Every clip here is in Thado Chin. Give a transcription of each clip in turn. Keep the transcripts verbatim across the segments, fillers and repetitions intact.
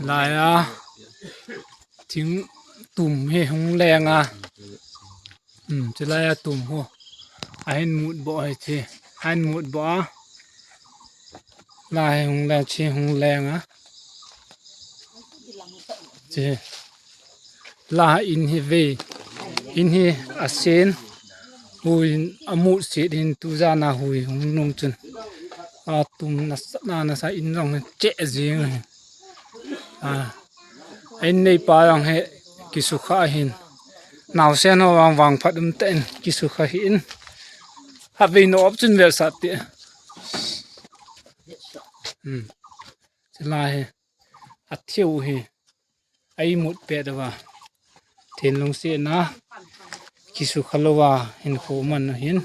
Laiya thing tum hi hung leng a. Hmm, chulaiya tum ho. Ahin mut bo hi chi. Ahin mut bo a. Lai hung leng chi hung leng a. Chi. La in hi vei. In hi asen. Hui amut set hin tujan a hui hung nung chun. Atum nasa, na nasa in jong che jing hi. A, in neipa jong hi kisukha hin. Naosen ho vang vang phat um tah in kisukha hi in. Avei no op chun vetsah te. Hmm. Chulai hi. Athiu hi. Aimut pet uva. Thinglung setna. Kisukha louva hinkho man u hin.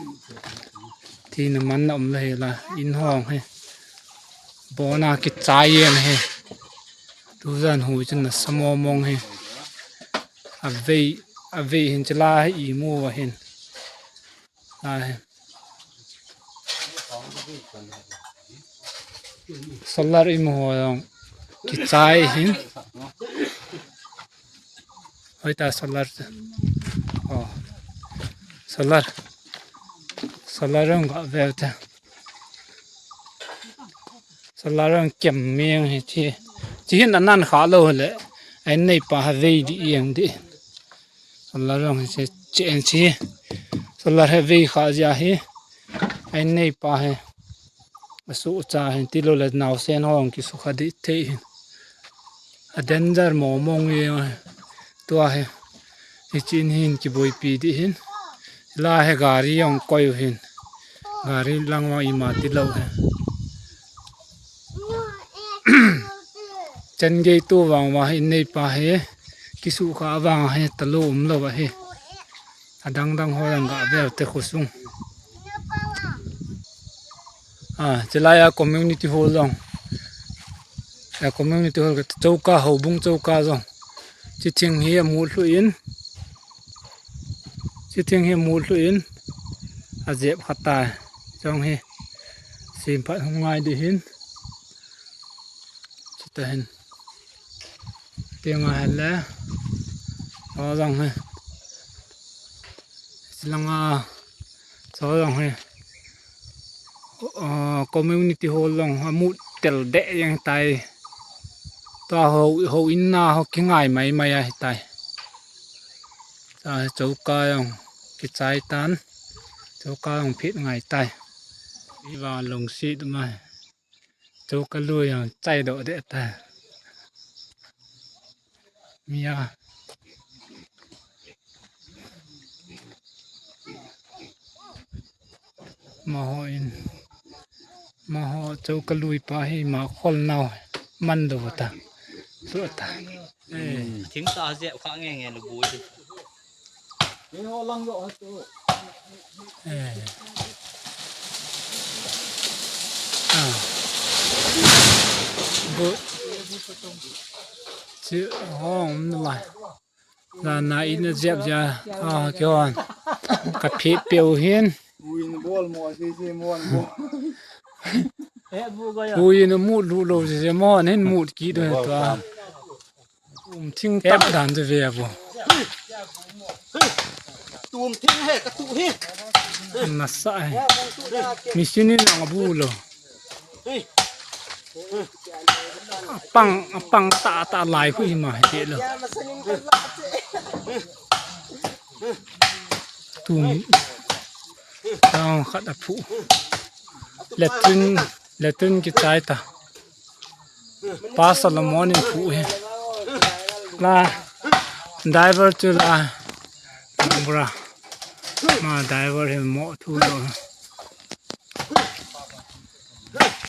Thina manna um lou hi la. In hong hi. Bona kichai jeng hi. Tujan hui chun nasa mong mong hi. Avei, avei hin chulai hi imu uva hin. Lai hi. Solar imu ho jong kichai hin. Hoita solar. Oh. Solar. Solar jong ga veu te. Solar jong kem meng hi chi. Chi hin anan kha lou le. Ahin neipa ha vei di jeng di. Solar jong hi chi, chi en chi. Solar hi vei kha jia hi. Ahin neipa hi. Asuh cha hin tilou le naosen ho jong kisukha di thei hin. A danger mong mong jeng hi. Tua hi. Hichi in hin kiboipi di hin. La hi gari jong koi u hin. Gari lang vang ima tilou hi. Changei tu vang uva hi in neipa hi. Kisukha vang hi talou umlou ahi. Adang dang ho jong ga veu te khosung. A, chulaiya community hall jong. A, community hall kati chouka, houbung chouka jong. Chi thing hi amut lhu in. Chi thing hi amut lhu in. Ajep kha tai. Jong hi. Sem phat hung ngai di hin. Chuta hin. Tinga hile. Ho jong hi. Chulanga. Ho jong hi. Ah, community hall jong amut tel deh jeng tai. Tua ho, ho in na ho kingai mai mai ahi tai. Tua hi chouka jong kichai tan. Chouka jong phet ngai tai. Iva lungset mai. Chouka lui jong chai doh deh ta. Mia. Amaho in. Amaho chouka lui pa hi ima khol nau. Man doh ta. Su ta. Eh, thing ta jep kha nge nge lu bui. Eh. Ah. Bu. Chi hong lai. Lana in ajep ja. Ah, kihon. Ka phet peu hin. Ui, na bol mo, si, si, mo, mo. Ui, na mut lu lo, si, si, mo, nin mut kit doh tua. Um, thing tah dan chu ve a bu. Tum thing he, ka tu hi. Nasa he. Machine in ang bu lo. Apang, apang tah tah lai khu hi ma he te lo. Tum. Tang khat a phu. Latrine, latrine kichai ta. Pa Solomon in phu hi. La, driver chu la. Bra. Ma driver hi mo thu lo.